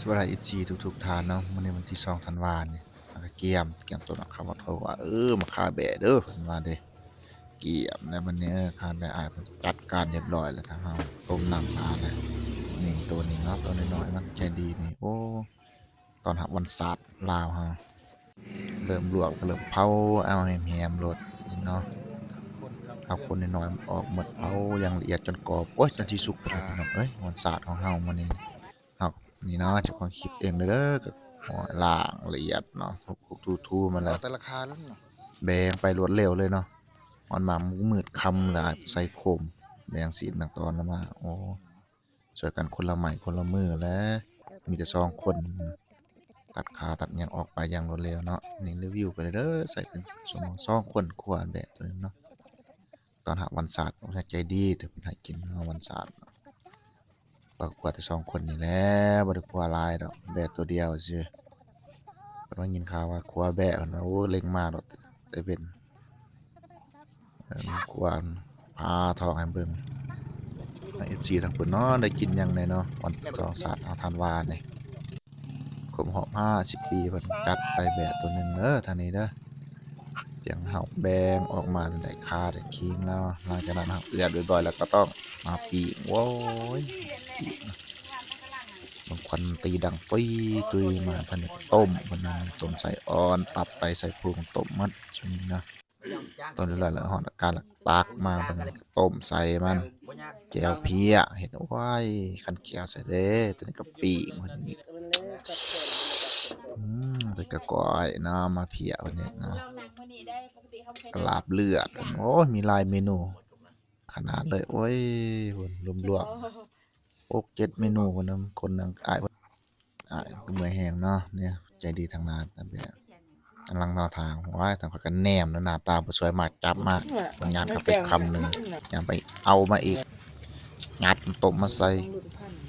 ສະບາຍດີ ເອັຟຊີ ທຸກໆທ່ານເນາະ. ມື້ນີ້ວັນທີສອງທັນວານີ້ ເຮົາກໍກຽມ ກຽມຕົ້ນໝາກຄາມ ເຂົາວ່າ ເອີ ມາຄາແບ້ເດີ ເພິ່ນວ່າເດ້. ກຽມແລ້ວບັດນີ້ ເອີ ຄາແບ້ ອ້າຍເພິ່ນຈັດການຮຽບຮ້ອຍແລ້ວ ທາງເຮົາຕົ້ມນ້ຳທາແລ້ວ. ນີ້ໂຕນີ້ເນາະ ໂຕນ້ອຍໆ ມັນໃຈດີນີ້. ໂອ້ ຕ້ອນຮັບວັນຊາດລາວເຮົາ ເລີ່ມລວກກໍເລີ່ມເຜົາເອົາແຮມໆໂລດນີ້ເນາະ. ເອົາຄົນນ້ອຍໆອອກໝົດ ເຜົາຢ່າງລະອຽດຈົນກອບ. ໂອ້ຍ ຈົນຊິສຸກພຸ້ນແຫຼະ ພີ່ນ້ອງເອີຍ. ວັນຊາດຂອງເຮົາມື້ນີ້ ເຮົານີ້ເນາະ ເຈົ້າຂອງຄິດເອງເດີ ກໍລ້າງລະອຽດເນາະ ທຸບໆ ຖູໆ ມັນແລ້ວ ແຕ່ລາຄານັ້ນເນາະ ແບ່ງໄປລວດເລັວເລີຍເນາະ. ຮອດມາມືດຄ່ຳແລ້ວ ໃສ່ໂຄມ ແບ່ງຊີ້ນແບ່ງຕອນອອກມາ. ໂອ້ ຊ່ວຍກັນຄົນລະໄມ້ຄົນລະມືແຫຼະ ມີແຕ່ສອງຄົນ ຕັດຂາຕັດຫຍັງອອກໄປຢ່າງລວດເລັວເນາະ. ນີ້ຣີວິວໄປເດີ ໃສ່ເປັນຊົ່ວໂມງ ສອງຄົນ ຄົວແບ້ໂຕໜຶ່ງເນາະ. ຕ້ອນຮັບວັນຊາດ ໃຈດີ ທີ່ເພິ່ນໃຫ້ກິນເຮົາວັນຊາດ ກໍຄົວແຕ່ສອງຄົນນີ້ແຫຼະ ບໍ່ໄດ້ຄົວຫຼາຍດອກ ແບ້ໂຕດຽວຊື່. ເພິ່ນວ່າຍິນຂ່າວວ່າຄົວແບ້ ເພິ່ນວ່າ ໂອ້ ເລັງມາໂລດແຕ່ເວັນ ເອີ ຄົວ ຜ່າທ້ອງໃຫ້ເບິ່ງ ໃຫ້ເອັຟຊີທາງເພິ່ນເນາະ ໄດ້ກິນຫຍັງແດ່ເນາະ. ວັນສອງຊາດເຮົາ ທັນວານີ້ ຄົບຮອບຫ້າສິບປີ ເພິ່ນຈັດໄປແບ້ໂຕໜຶ່ງເດີ ທາງນີ້ເດີ. ພຽງເຮົາແບ່ງອອກມາໄດ້ຄາໄດ້ຄີງແລ້ວ ຫຼັງຈາກນັ້ນເຮົາເອືອດຮຽບຮ້ອຍແລ້ວ ກໍຕ້ອງມາປີ້ງ. ໂອ້ຍ ປີ້ງ ເບິ່ງຄວັນຕີດັງຕຸ້ຍໆມາ. ທາງນີ້ກໍຕົ້ມ ເພິ່ນນັ້ນ ຕົ້ມໄສ້ອ່ອນ ຕັບໄຕໄສ້ພຸງ ຕົ້ມໝົດ ຊ່ວງນີ້ເນາະ. ຕົ້ມຮຽບຮ້ອຍແລ້ວ ຮອດການຕັກມາ ເບິ່ງ ຕົ້ມໃສ່ມັນ ແຈ່ວເພຍເຮັດ. ໂອ້ຍ ຄັນແຈ່ວໃສ່ເດ້. ໂຕນີ້ກໍປີ້ງເພິ່ນນີ້ ອືມ ແລ້ວກໍກ້ອຍເນາະ ມາເພຍເພິ່ນເຮັດເນາະ ລາບເລືອດ. ໂອ້ຍ ມີຫຼາຍເມນູຂະໜາດເລີຍ. ໂອ້ຍ ເພິ່ນລວມໆ ຫົກເຈັດເມນູພຸ້ນນະ ຄົນນາງອ້າຍເພິ່ນ ອ້າຍເພິ່ນກໍເມື່ອຍແຮງເນາະ. ນີ້ໃຈດີທາງໜ້າຕາແບະ ກຳລັງລໍຖ້າ. ວ້າຍ ທາງຂ້ອຍກໍແນມ ໜ້າຕາບໍ່ສວຍ ມາຈັບມາ ເພິ່ນຫຍັດເຂົ້າໄປຄຳໜຶ່ງ ຫຍັດໄປເອົາມາອີກ ຫຍັດຕົ້ມມາໃສ່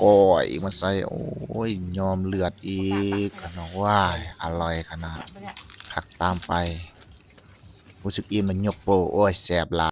ກ້ອຍອີກມາໃສ່. ໂອ້ຍ ຍອມເລືອດອີກ ຂ້ານ້ອງ ວ້າຍ ອະລ່ອຍຂະໜາດ ຄັກຕາມໄປ. ຮູ້ສຶກອີ່ມແລ້ວຍົກໂປ້ ໂອ້ຍ ແຊບຫຼ